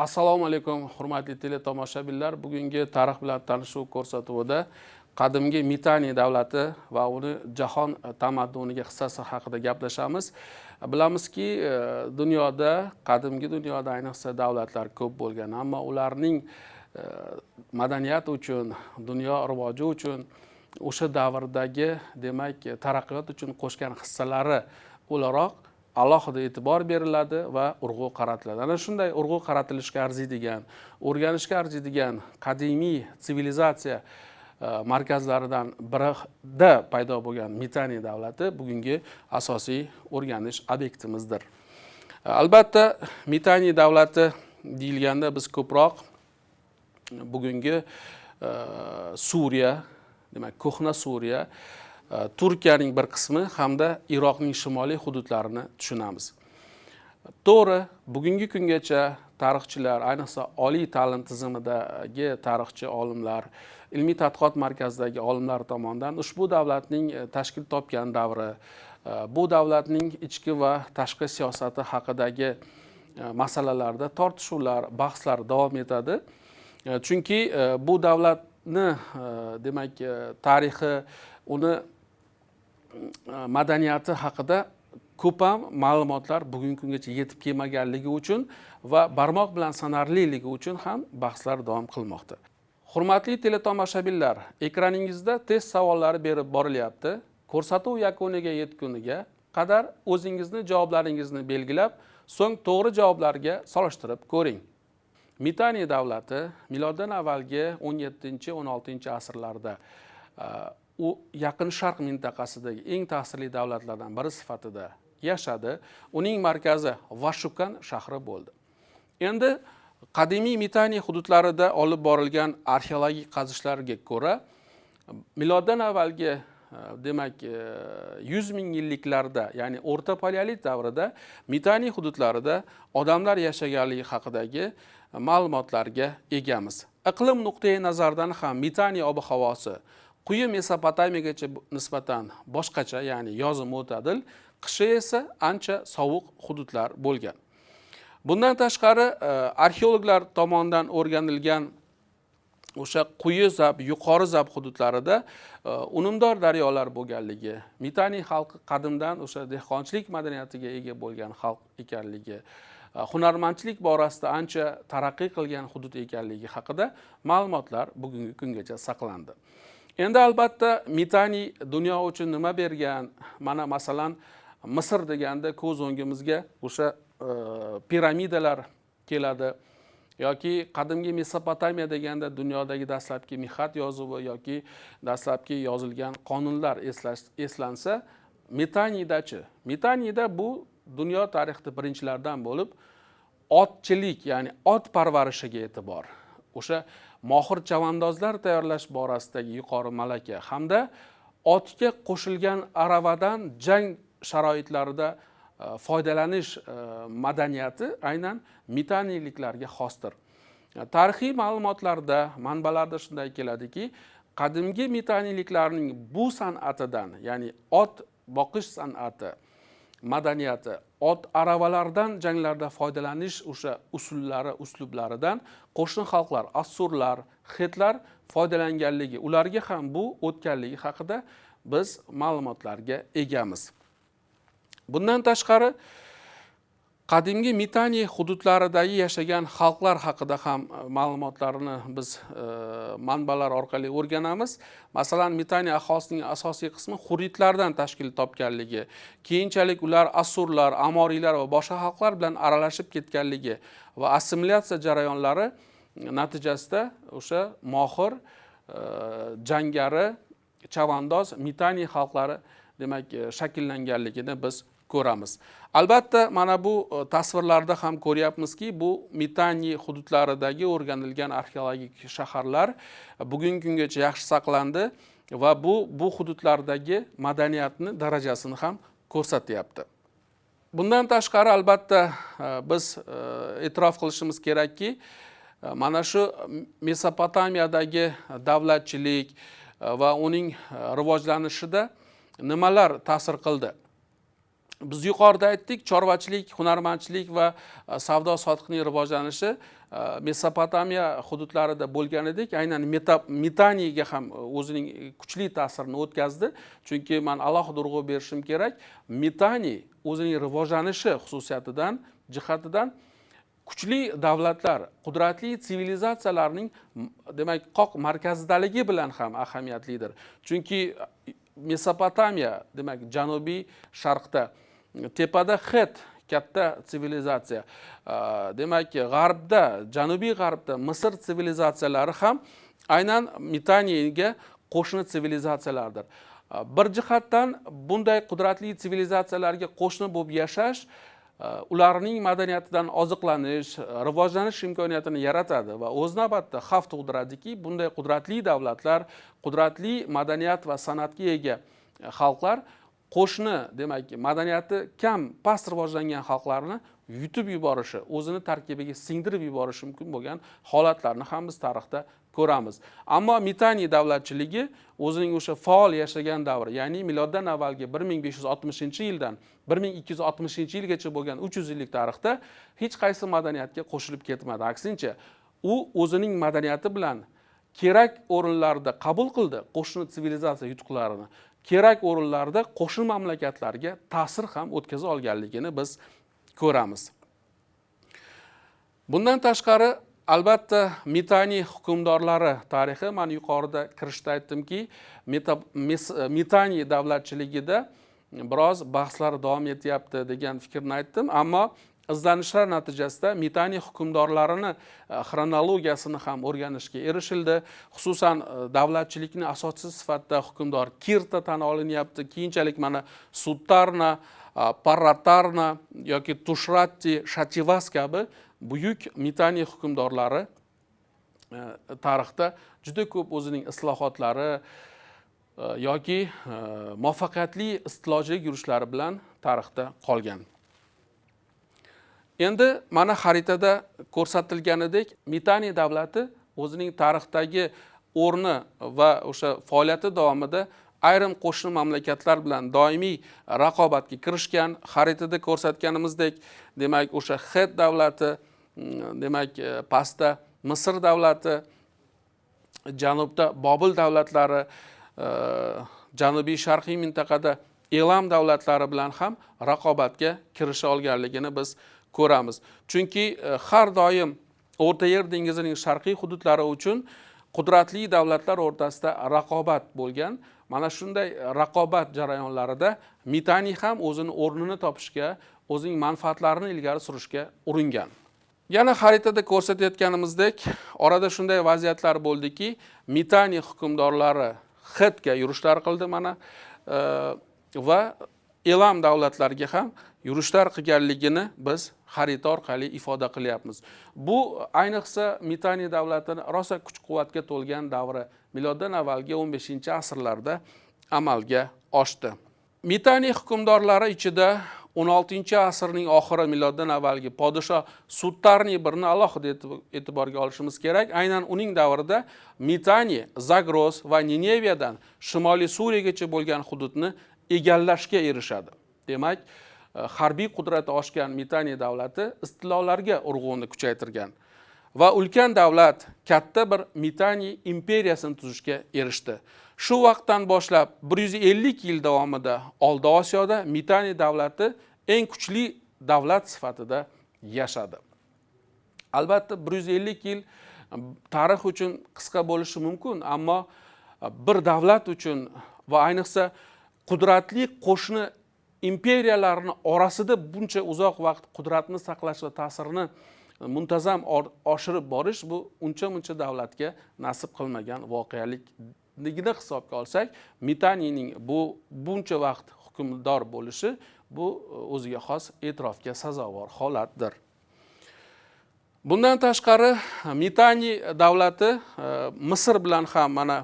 Assalomu alaykum, hurmatli teletomoshabinlar. Bugungi tarix bilan tanishuv ko'rsatuvida qadimgi Mitani davlati va uni jahon tamadduniga hissasi haqida gaplashamiz. Bilamizki, dunyoda, qadimgi dunyoda ayniqsa davlatlar ko'p bo'lgan, ammo ularning madaniyat uchun, dunyo rivoji uchun, o'sha davrdagi, demak, taraqqiyot uchun qo'shgan hissalari o'laroq alohida e'tibor beriladi va urg'u qaratiladi. Ana shunday urg'u qaratilishiga arziydigan, o'rganishga arziydigan qadimiy sivilizatsiya markazlaridan birida paydo bo'lgan Mitani davlati bugungi asosiy o'rganish obyektimizdir. Albatta, Mitani davlati deyilganda biz ko'proq bugungi Suriya, demak, ko'hna Suriya, Turkiyaning bir qismi hamda Iroqning shimoliy hududlarini tushunamiz. To'g'ri, bugungi kungacha tarixchilar, ayniqsa oliy ta'lim tizimidagi tarixchi olimlar, ilmiy tadqiqot markazidagi olimlar tomonidan ushbu davlatning tashkil topgan davri, bu davlatning ichki va tashqi siyosati haqidagi masalalarda tortishuvlar, bahslar davom etadi. Chunki bu davlatni, demak, tarixi, uni madaniyati haqida ko'p ham ma'lumotlar bugungi kungacha yetib kelmaganligi uchun va barmoq bilan sanarliligi uchun ham bahslar davom qilmoqda. Hurmatli teletomoshabinlar, ekraningizda test savollari berib borilyapti. Ko'rsatuv yakuniga yetguniga qadar o'zingizni javoblaringizni belgilab, so'ng to'g'ri javoblarga solishtirib ko'ring. Mitani davlati miloddan avvalgi 17-16 asrlarda u Yaqin Sharq mintaqasidagi eng ta'sirli davlatlardan biri sifatida yashadi. Uning markazi Vashukan shahri bo'ldi. Endi qadimiy Mitani hududlarida olib borilgan arxeologik qazishlarga ko'ra, miloddan avvalgi, demak, 100 ming yilliklarda, ya'ni o'rta paleolit davrida Mitani hududlarida odamlar yashaganligi haqidagi ma'lumotlarga egamiz. Iqlim nuqtai nazaridan ham Mitani ob havosi quyi Mesopotamiyaga nisbatan boshqacha, ya'ni yozi mo'tadil, qishi esa ancha sovuq hududlar bo'lgan. Bundan tashqari, arxeologlar tomonidan o'rganilgan o'sha Quyi Zab, Yuqori Zab hududlarida unumdor daryolar bo'lganligi, Mitani xalqi qadimdan o'sha dehqonchilik madaniyatiga ega bo'lgan xalq ekanligi, hunarmandchilik borasida ancha taraqqiy qilgan hudud ekanligi haqida ma'lumotlar bugungi kungacha saqlandi. Endi, albatta, Mitani dunyo uchun nima bergan? Mana, masalan, Misr deganda ko'z o'ngimizga o'sha piramidalar keladi yoki qadimgi Mesopotamiya deganda dunyodagi dastlabki mixat yozuvi yoki dastlabki yozilgan qonunlar eslansa, Mitanidachi? Mitanida bu dunyo tarixida birinchilardan bo'lib otchilik, ya'ni ot parvarishiga e'tibor, o'sha mohir chavandozlar tayyorlash borasidagi yuqori malaka hamda otga qo'shilgan aravadan jang sharoitlarida foydalanish madaniyati aynan mitaniliklarga xosdir. Tarixiy ma'lumotlarda, manbalarda shunday keladiki, qadimgi mitaniliklarning bu san'atidan, ya'ni ot boqish san'ati madaniyati, ot aravalardan janglarda foydalanish o'sha usullari, uslublaridan qo'shni xalqlar, assurlar, xetlar foydalanganligi, ularga ham bu o'tganligi haqida biz ma'lumotlarga egamiz. Bundan tashqari, qadimgi Mitani hududlaridagi yashagan xalqlar haqida ham ma'lumotlarni biz manbalar orqali o'rganamiz. Masalan, Mitani aholisining asosiy qismi huritlardan tashkil topganligi, keyinchalik ular assurlar, amoriylar va boshqa xalqlar bilan aralashib ketganligi va assimilyatsiya jarayonlari natijasida o'sha mohir jangari chavandoz Mitani xalqlari, demak, shakllanganligini biz ko'ramiz. Albatta, mana bu tasvirlarda ham ko'ryapmizki, bu Mitani hududlaridagi o'rganilgan arxeologik shaharlar bugungi kungacha yaxshi saqlandi va bu hududlardagi madaniyatni darajasini ham ko'rsatyapti. Bundan tashqari, albatta, biz e'tirof qilishimiz kerakki, mana shu Mesopotamiyadagi davlatchilik va uning rivojlanishida nimalar ta'sir qildi? Biz yuqorida aytdik, chorvachilik, hunarmandchilik va savdo sotiqning rivojlanishi Mesopotamiya hududlarida bo'lganidek, aynan Mitaniga ham o'zining kuchli ta'sirini o'tkazdi. Chunki man alohida urg'u berishim kerak, Mitani o'zining rivojlanishi xususiyatidan, jihatidan kuchli davlatlar, qudratli sivilizatsiyalarning demak qoq markazidaligi bilan ham ahamiyatlidir. Chunki Mesopotamiya, demak, janubiy sharqda, tepada Het katta sivilizatsiya, demak, g'arbda, janubiy g'arbda Misr sivilizatsiyalari ham aynan Mitaniga qo'shni sivilizatsiyalardir. Bir jihatdan bunday qudratli sivilizatsiyalarga qo'shni bo'lib yashash ularning madaniyatidan oziqlanish, rivojlanish imkoniyatini yaratadi va o'z navbatida xavf tug'diradiki, bunday qudratli davlatlar, qudratli madaniyat va san'atga ega xalqlar qo'shni, demak, madaniyati kam, past rivojlangan xalqlarni yutib yuborishi, o'zini tarkibiga singdirib yuborishi mumkin bo'lgan holatlarni ham biz tarixda ko'ramiz. Ammo Mitani davlatchiligi o'zining o'sha faol yashagan davri, ya'ni miloddan avvalgi 1560 yildan 1260 yilgacha bo'lgan 300 yillik tarixda hech qaysi madaniyatga qo'shilib ketmadi. Aksincha, u o'zining madaniyati bilan kerak o'rinlarda qabul qildi qo'shni sivilizatsiya yutuqlarini, kerak o'rinlarda qo'shni mamlakatlarga ta'sir ham o'tkaza olganligini biz ko'ramiz. Bundan tashqari, albatta, Mitani hukmdorlari tarixi, man yuqorida kirishda aytdimki, Mitani davlatchiligida biroz bahslar davom etyapti degan fikrni aytdim, ammo izlanishlar natijasida Mitani hukmdorlarini xronologiyasini ham o'rganishga erishildi. Xususan, davlatchilikni asoschisi sifatida hukmdor Kirta tan olinyapti. Keyinchalik mana Suttarna, Parratarna yoki Tushratti, Shativas kabi buyuk Mitani hukmdorlari tarixda juda ko'p o'zining islohotlari yoki muvaffaqiyatli istilochilik yurishlari bilan tarixda qolgan. Endi mana xaritada ko'rsatilganidek, Mitani davlati o'zining tarixdagi o'rni va o'sha faoliyati davomida ayrim qo'shni mamlakatlar bilan doimiy raqobatga kirishgan. Xaritada ko'rsatganimizdek, demak, o'sha Het davlati, demak, pastda Misr davlati, janubda Bobil davlatlari, janubiy sharqiy mintaqada Elam davlatlari bilan ham raqobatga kirisha olganligini biz ko'ramiz. Chunki har doim O'rta Yer dengizining sharqiy hududlari uchun qudratli davlatlar o'rtasida raqobat bo'lgan. Mana shunday raqobat jarayonlarida Mitani ham o'zini o'rnini topishga, o'zining manfaatlarini ilgari surishga uringan. Yana xaritada ko'rsatayotganimizdek, orada shunday vaziyatlar bo'ldiki, Mitani hukmdorlari Xetga yurishlar qildi mana va Elam davlatlariga ham yurishlar qilganligini biz xarita orqali ifoda qilyapmiz. Bu ayniqsa Mitani davlatini rosa kuch-quvvatga to'lgan davri, miloddan avvalgi 15-asrlarda amalga oshdi. Mitani hukmdorlari ichida 16-asrning oxiri, miloddan avvalgi podsho Suttarni birni alohida e'tiborga olishimiz kerak. Aynan uning davrida Mitani Zagros va Nineviyadan Shimoliy Suriyagacha bo'lgan hududni egallashga erishadi. Demak, harbiy qudrati oshgan Mitani davlati istilolarga urg'uni kuchaytirgan va ulkan davlat, katta bir Mitani imperiyasini tuzishga erishdi. Shu vaqtdan boshlab 150 yil davomida Oldi Osiyoda Mitani davlati eng kuchli davlat sifatida yashadi. Albatta, 150 yil tarix uchun qisqa bo'lishi mumkin, ammo bir davlat uchun va ayniqsa qudratli qo'shni imperiyalarni orasida buncha uzoq vaqt qudratni saqlash va ta'sirini muntazam oshirib borish bu uncha muncha davlatga nasib qilmagan voqealikligini hisobga olsak, Mitanining bu buncha vaqt hukmdor bo'lishi bu o'ziga xos e'tirofga sazovor holatdir. Bundan tashqari, Mitani davlati Misr bilan ham mana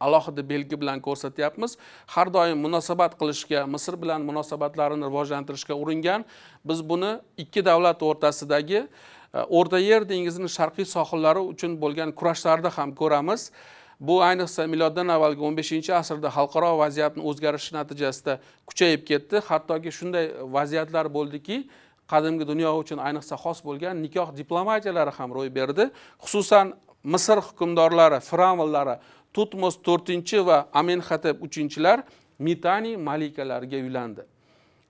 alohida belgi bilan ko'rsatyapmiz, har doim munosabat qilishga, Misr bilan munosabatlarini rivojlantirishga uringan. Biz buni ikki davlat o'rtasidagi O'rta Yer dengizining sharqiy sohillari uchun bo'lgan kurashlarda ham ko'ramiz. Bu ayniqsa miloddan avvalgi 15-asrda xalqaro vaziyatni o'zgarishi natijasida kuchayib ketdi. Hattoki shunday vaziyatlar bo'ldiki, qadimgi dunyo uchun ayniqsa xos bo'lgan nikoh diplomatiyalari ham ro'y berdi. Xususan, Misr hukmdorlari, fir'avnlari Tutmos 4 va Amenxotep 3-lar Mitani malikalariga uylandi.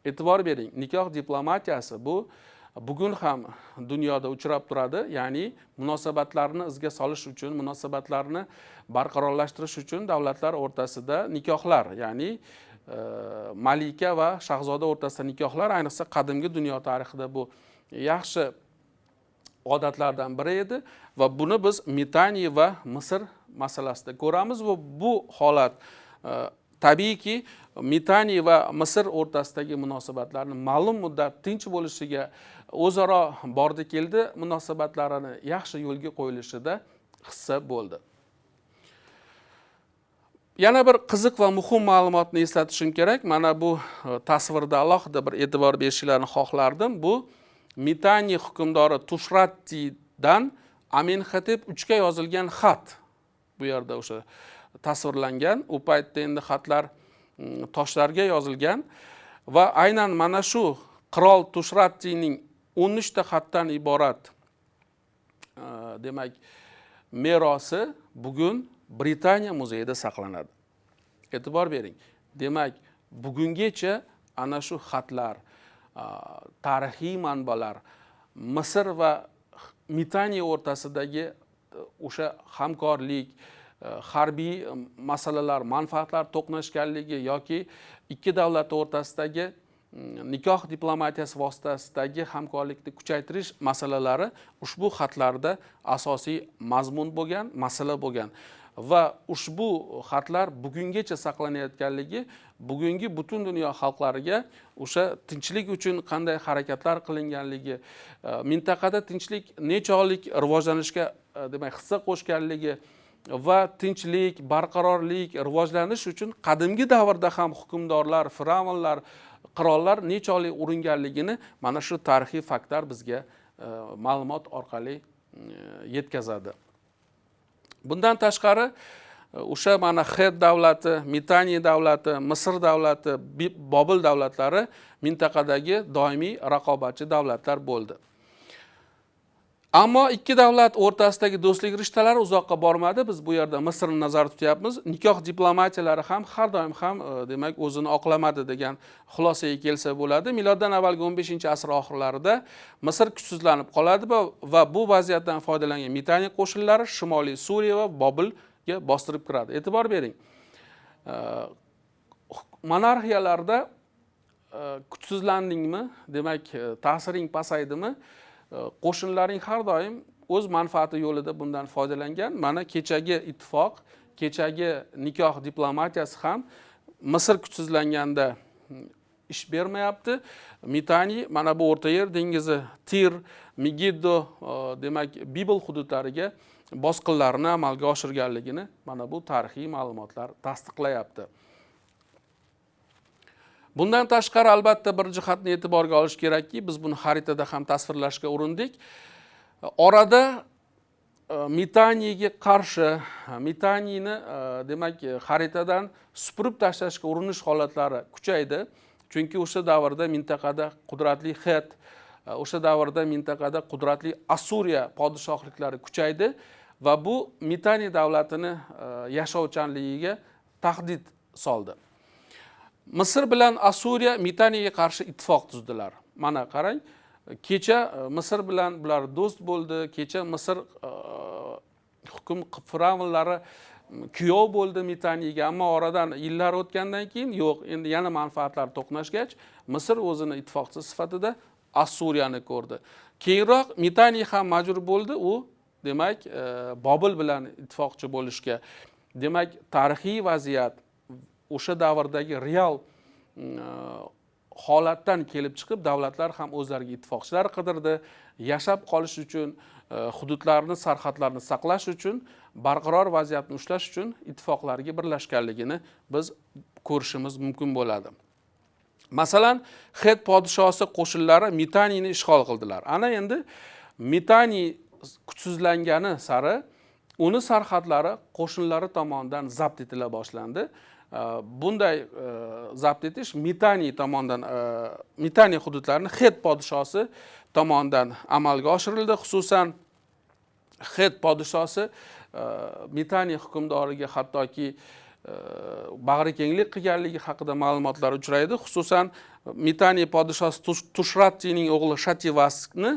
E'tibor bering, nikoh diplomatiyasi bu bugun ham dunyoda uchrab turadi. Ya'ni munosabatlarni izga solish uchun, munosabatlarni barqarorlashtirish uchun davlatlar o'rtasida nikohlar, ya'ni malika va shahzoda o'rtasida nikohlar ayniqsa qadimgi dunyo tarixida bu yaxshi odatlardan biri edi va buni biz Mitani va Misr masalasida ko'ramiz va bu holat tabiiyki Mitani va Misr o'rtasidagi munosabatlarni ma'lum muddat tinch bo'lishiga, o'zaro bordi keldi munosabatlarini yaxshi yo'lga qo'yilishida hissa bo'ldi. Yana bir qiziq va muhim ma'lumotni eslatishim kerak. Mana bu tasvirda alohida bir e'tibor berishlarini xohlardim. Bu Mitani hukmdori Tushrattidan Amenxotep 3 ga yozilgan xat. Bu yerda o'sha tasvirlangan. U paytda endi xatlar toshlarga yozilgan va aynan mana shu qirol Tushrattining 13 ta xatdan iborat demak merosi bugun Britaniya muzeyida saqlanadi. E'tibor bering. Demak, bugungacha ana shu xatlar, tarixiy manbalar Misr va Mitaniya o'rtasidagi o'sha hamkorlik, harbiy masalalar, manfaatlar to'qnashganligi yoki ikki davlat o'rtasidagi nikoh diplomatiyasi vositasidagi hamkorlikni kuchaytirish masalalari ushbu xatlarda asosiy mazmun bo'lgan, masala bo'lgan va ushbu xatlar bugungacha saqlanayotganligi bugungi butun dunyo xalqlariga o'sha tinchlik uchun qanday harakatlar qilinganligi, mintaqada tinchlik nechog'lik rivojlanishga demak hissa qo'shganligi va tinchlik, barqarorlik, rivojlanish uchun qadimgi davrda ham hukmdorlar, fir'avnlar, qirollar nechog'lik uringanligini mana shu tarixiy faktlar bizga ma'lumot orqali yetkazadi. Bundan tashqari o'sha mana Het davlati, Mitani davlati, Misr davlati, Bobil davlatlari mintaqadagi doimiy raqobatchi davlatlar bo'ldi. Ammo ikki davlat o'rtasidagi do'stlik rishtalari uzoqqa bormadi. Biz bu yerda Misrni nazarda tutyapmiz. Nikoh diplomatiyalari ham har doim ham demak o'zini oqlamadi degan xulosaga kelsa bo'ladi. Miloddan avvalgi 15-asr oxirlarida Misr kuchsizlanib qoladi va bu vaziyatdan foydalangan Mitani qo'shinlari Shimoliy Suriya va Bobilga bostirib kiradi. E'tibor bering. Monarxiyalarda kuchsizlandingmi, demak ta'siring pasaydimi, qo'shinlaring har doim o'z manfaati yo'lida bundan foydalangan. Mana kechagi ittifoq, kechagi nikoh diplomatiyasi ham Misr kuchsizlanganda ish bermayapti. Mitani mana bu O'rta Yer dengizi, Tir, Megiddo, demak Bibl hududlariga bosqinlarni amalga oshirganligini mana bu tarixiy ma'lumotlar tasdiqlayapti. Bundan tashqari albatta bir jihatni e'tiborga olish kerakki, biz buni xaritada ham tasvirlashga urindik. Orada Mitaniga qarshi, Mitaniyni demak xaritadan supurib tashlashga urinish holatlari kuchaydi. Chunki o'sha davrda mintaqada qudratli Het, o'sha davrda mintaqada qudratli Assuriya podshohliklari kuchaydi va bu Mitani davlatini yashovchanligiga tahdid soldi. Misr bilan Assuriya Mitaniga qarshi ittifoq tuzdilar. Mana qarang, kecha Misr bilan bular do'st bo'ldi, kecha Misr hukm fir'avnlari kuyov bo'ldi Mitaniga, ammo oradan yillar o'tgandan keyin yo'q, endi yana manfaatlar to'qnashgach, Misr o'zini ittifoqchi sifatida Assuriyani ko'rdi. Keyinroq Mitani ham majbur bo'ldi, u demak Bobil bilan ittifoqchi bo'lishga. Demak, tarixiy vaziyat o'sha davrdagi real holatdan kelib chiqib davlatlar ham o'zlariga ittifoqchilar qidirdi, yashab qolish uchun, hududlarni, sarhadlarni saqlash uchun, barqaror vaziyatni ushlash uchun ittifoqlarga birlashganligini biz ko'rishimiz mumkin bo'ladi. Masalan, Het podshosi qo'shinlari Mitaniyni ishg'ol qildilar. Ana endi Mitani kuchsizlangani sari Uni sarhadlari qo'shinlari tomonidan zabt etila boshlandi. Bunday zabt etish Mitani tomonidan, Mitani hududlarini Het podshosi tomonidan amalga oshirildi. Xususan, Het podshosi Mitani hukmdoriga hattoki bag'rikenglik qilganligi haqida ma'lumotlar uchraydi. Xususan, Mitani podshosi Tushrattining o'g'li Shativasni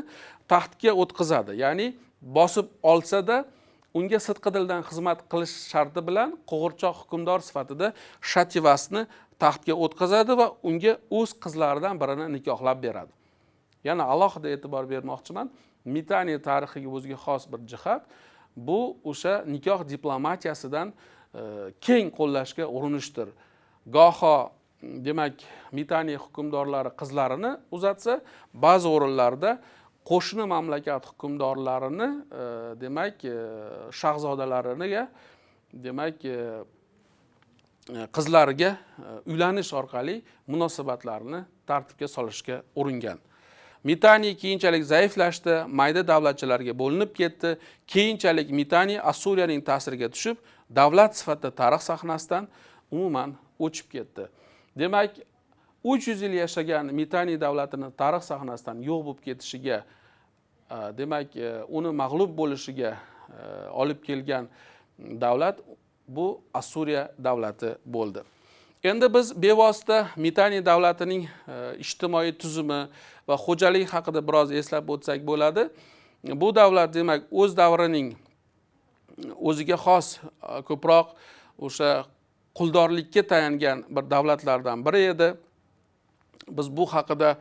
taxtga o'tqizadi. Ya'ni bosib olsa-da, unga sidqidildan xizmat qilish sharti bilan qo'g'irchoq hukmdor sifatida Shativasni taxtga o'tqizadi va unga o'z qizlaridan birini nikohlab beradi. Yana alohida e'tibor bermoqchiman. Mitani tarixiga o'ziga xos bir jihat bu o'sha nikoh diplomatiyasidan keng qo'llashga urinishdir. Goho, demak, Mitani hukmdorlari qizlarini uzatsa, ba'zi o'rinlarda qo'shni mamlakat hukmdorlarini, demak, shahzodalariga, demak, qizlariga uylanish orqali munosabatlarni tartibga solishga uringan. Mitani keyinchalik zaiflashdi, mayda davlatchalarga bo'linib ketdi. Keyinchalik Mitani Assuriyaning ta'siriga tushib, davlat sifatida tarix sahnasidan umuman o'chib ketdi. Demak, 300 yil yashagan Mitani davlatini tarix sahnasidan yo'q bo'lib ketishiga, demak, uni mag'lub bo'lishiga olib kelgan davlat bu Assuriya davlati bo'ldi. Endi biz bevosita Mitani davlatining ijtimoiy tuzumi va xo'jaligi haqida biroz eslab o'tsak bo'ladi. Bu davlat, demak, o'z davrining o'ziga xos, ko'proq o'sha quldorlikka tayangan bir davlatlardan biri edi. Biz bu haqida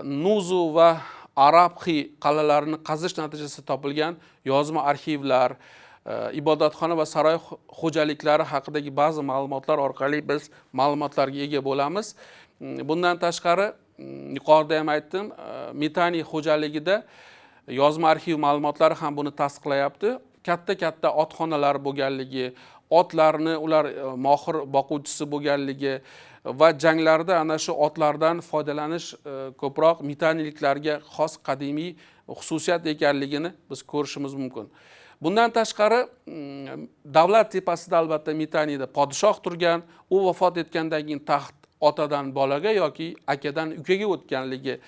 Nuzu va Arabxi qal'alarini qazish natijasida topilgan yozma arxivlar, ibodatxona va saroy xo'jaliklari haqidagi ba'zi ma'lumotlar orqali biz ma'lumotlarga ega bo'lamiz. Bundan tashqari, yuqorida ham aytdim, Mitani xo'jaligida yozma arxiv ma'lumotlari ham buni tasdiqlayapti. Katta-katta otxonalar bo'lganligi, otlarni ular mohir boquvchisi bo'lganligi va janglarda ana shu otlardan foydalanish ko'proq mitaniliklarga xos qadimiy xususiyat ekanligini biz ko'rishimiz mumkin. Bundan tashqari, davlat tepasida albatta Mitanida podshoh turgan, u vafot etgandan keyin taxt otadan bolaga yoki akadan ukaga o'tganligi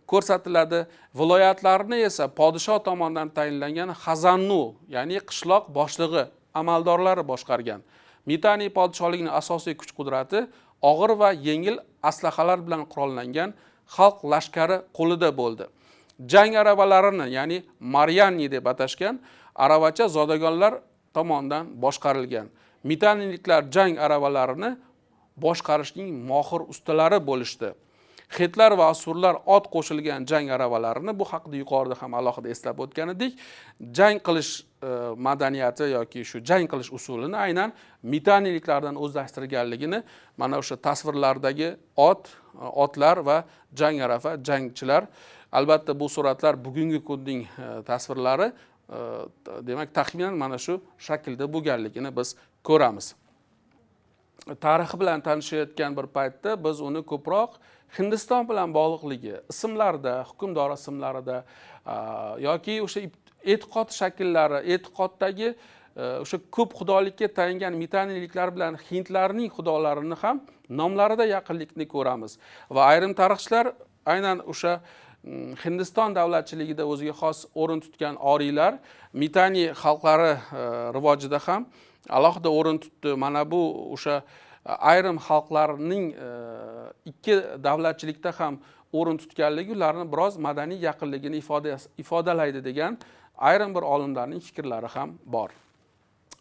ko'rsatiladi. Viloyatlarni esa podshoh tomonidan tayinlangan Hazannu, ya'ni qishloq boshlig'i amaldorlari boshqargan. Mitani podshohligining asosiy kuch-qudrati og'ir va yengil aslahalar bilan qurollangan xalq lashkari qo'lida bo'ldi. Jang aravalarini, ya'ni Maryanni deb atashgan aravacha zodagonlar tomonidan boshqarilgan. Mitaniliklar jang aravalarini boshqarishning mohir ustalari bo'lishdi. Xetlar va asurlar ot qo'shilgan jang aravalarini, bu haqida yuqorida ham alohida eslab o'tgan edik, jang qilish madaniyati yoki shu jang qilish usulini aynan mitaniliklardan o'zlashtirganligini mana o'sha tasvirlardagi otlar va jang arava, jangchilar, albatta bu suratlar bugungi kunning tasvirlari, demak taxminan mana shu shaklda bo'lganligini biz ko'ramiz. Tarixi bilan tanishayotgan bir paytda biz uni ko'proq Hindiston bilan bog'liqligi, ismlarda, hukmdor ismlarida, yoki o'sha e'tiqod shakllari, e'tiqoddagi, o'sha ko'p xudolikka tayangan mitaniliklar bilan hindlarning xudolarini ham nomlarida yaqinlikni ko'ramiz. Va ayrim tarixchilar aynan o'sha Hindiston davlatchiligida o'ziga xos o'rin tutgan oriylar Mitani xalqlari rivojida ham alohida o'rin tutdi. Mana bu o'sha ayrim xalqlarning ikki davlatchilikda ham o'rin tutganligi ularni biroz madaniy yaqinligini ifodalaydi degan ayrim bir olimlarning fikrlari ham bor.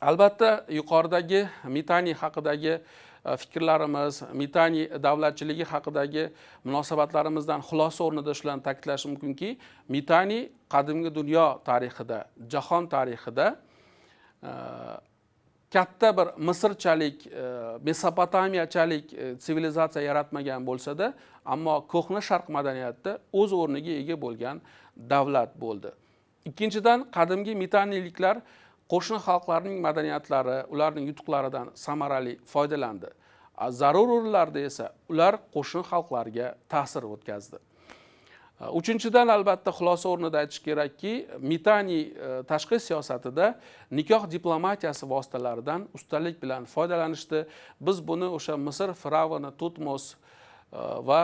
Albatta yuqoridagi Mitani haqidagi fikrlarimiz, Mitani davlatchiligi haqidagi munosabatlarimizdan xulosa o'rnida shularni ta'kidlash mumkinki, Mitani qadimgi dunyo tarixida, jahon tarixida katta bir Misrchalik, Mesopotamiyachalik sivilizatsiya yaratmagan bo'lsa-da, ammo ko'hna sharq madaniyatida o'z o'rniga ega bo'lgan davlat bo'ldi. Ikkinchidan, qadimgi mitaniliklar qo'shni xalqlarning madaniyatlari, ularning yutuqlaridan samarali foydalandi. Zarur o'rinlarda esa ular qo'shni xalqlarga ta'sir o'tkazdi. Uchinchidan, albatta, xulosa o'rnida aytish kerakki, Mitani tashqi siyosatida nikoh diplomatiyasi vositalaridan ustalik bilan foydalanishdi. Biz buni o'sha Misr fir'avni Tutmos va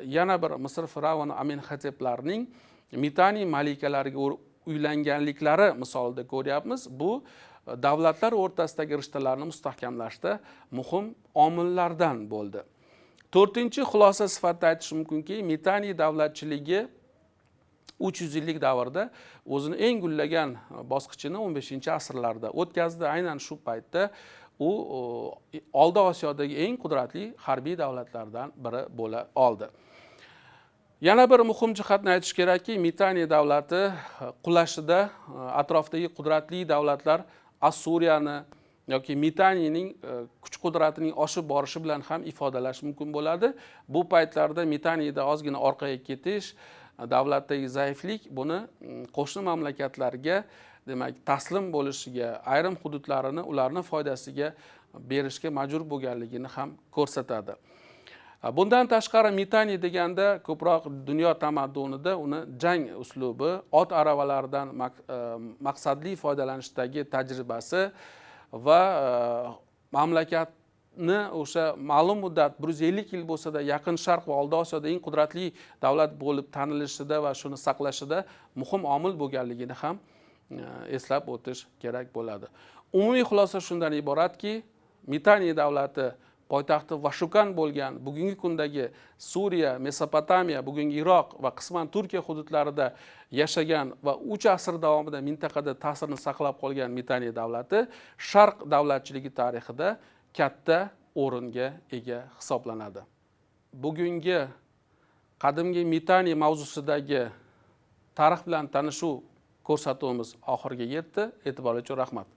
yana bir Misr fir'avni Amenxoteplarning Mitani malikalariga uylanganliklari misolida ko'ryapmiz. Bu davlatlar o'rtasidagi rishtalarni mustahkamlashda muhim omillardan bo'ldi. To'rtinchi xulosa sifatida aytish mumkinki, Mitani davlatchiligi 300 yillik davrda o'zini eng gullagan bosqichini 15-asrlarda o'tkazdi. Aynan shu paytda u Oldi Osiyodagi eng qudratli harbiy davlatlardan biri bo'la oldi. Yana bir muhim jihatni aytish kerakki, Mitani davlati qulashida atrofdagi qudratli davlatlar Assuriyani yoki Mitanining kuch qudratining oshib borishi bilan ham ifodalash mumkin bo'ladi. Bu paytlarda Mitanida ozgina orqaga ketish, davlatdagi zaiflik buni qo'shni mamlakatlarga, demak, taslim bo'lishiga, ayrim hududlarini ularni foydasiga berishga majbur bo'lganligini ham ko'rsatadi. Bundan tashqari, Mitani deganda ko'proq dunyo tamaddunida uni jang uslubi, ot aravalaridan maqsadli foydalanishdagi tajribasi va mamlakatni o'sha ma'lum muddat, 150 yil bo'lsada, Yaqin Sharq va Oldi Osiyoda eng qudratli davlat bo'lib tanilishida va shuni saqlashida muhim omil bo'lganligini ham eslab o'tish kerak bo'ladi. Umumiy xulosa shundan iboratki, Mitani davlati poytaxti Vashukan bo'lgan bugungi kundagi Suriya, Mesopotamiya, bugungi Iroq va qisman Turkiya hududlarida yashagan va 3 asr davomida mintaqada ta'sirini saqlab qolgan Mitani davlati Sharq davlatchiligi tarixida katta o'ringa ega hisoblanadi. Bugungi qadimgi Mitani mavzusidagi tarix bilan tanishuv ko'rsatuvimiz oxiriga yetdi. E'tiboringiz uchun rahmat.